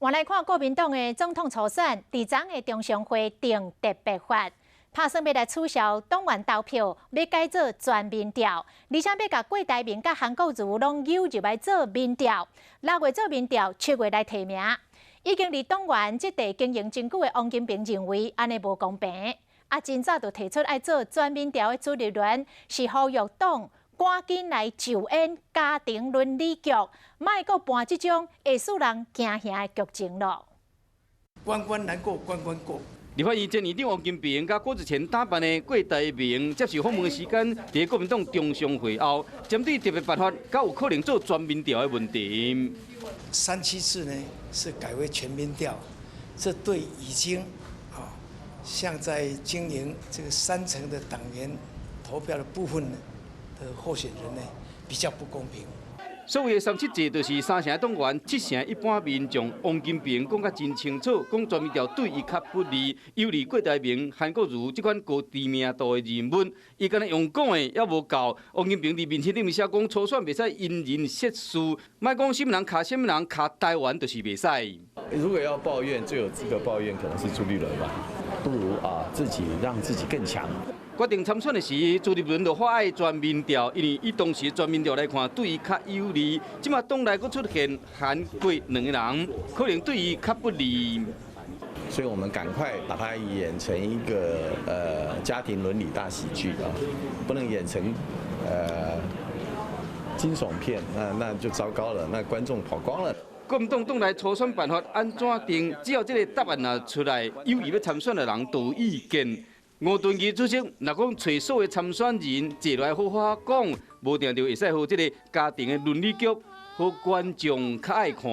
換來看國民黨的總統初選，佇昨昏的中常會定特別法，拍算欲來取消黨員投票，欲改做全民調，而且欲共郭台銘佮韓國瑜攏誘入來做民調。6月做民調，7月來提名。已經佇黨員這塊經營真久的王金平認為按呢無公平，啊，真早就提出愛做全民調的朱立倫是呼籲黨趕緊來上演家庭倫理劇，莫閣搬這種會使人驚嚇的劇情囉。關關難過關關過。立法院前院長王金平佮郭子乾打扮的郭台銘接受訪問的時間，佇國民黨中常會後，針對特別辦法，佮有可能做全民調的問題。三七制呢是改為全民調，這對已經啊像在經營這個三成的黨員投票的部分的候選人呢比較不公平。所謂的三七制，就是三成黨員，七成一般民眾。王金平講甲真清楚，講全民調對伊較不利，有利郭台銘、韓國瑜這款高知名度的人物。伊敢若用講的猶無夠。王金平佇面書頂面寫講，初選袂使因人設事，莫講啥物人卡啥物人卡台灣就是袂使。如果要抱怨，最有資格抱怨可能是朱立倫吧，不如啊自己讓自己更強。決定參選的時，朱立倫就發愛全民調，因為以當時全民調來看，對伊較有利。這馬黨內閣出現韓郭兩個人，可能對伊較不利。所以我們趕快把它演成一個家庭倫理大喜劇啊，不能演成驚悚片，那就糟糕了，那觀眾跑光了。國民黨黨內初選辦法按怎定？只要這個答案若出來，有意欲參選的人都有意見。吳敦義主席若講揣所有參選人坐來好好講，無定就會使予這个家庭的倫理劇，予觀眾較愛看。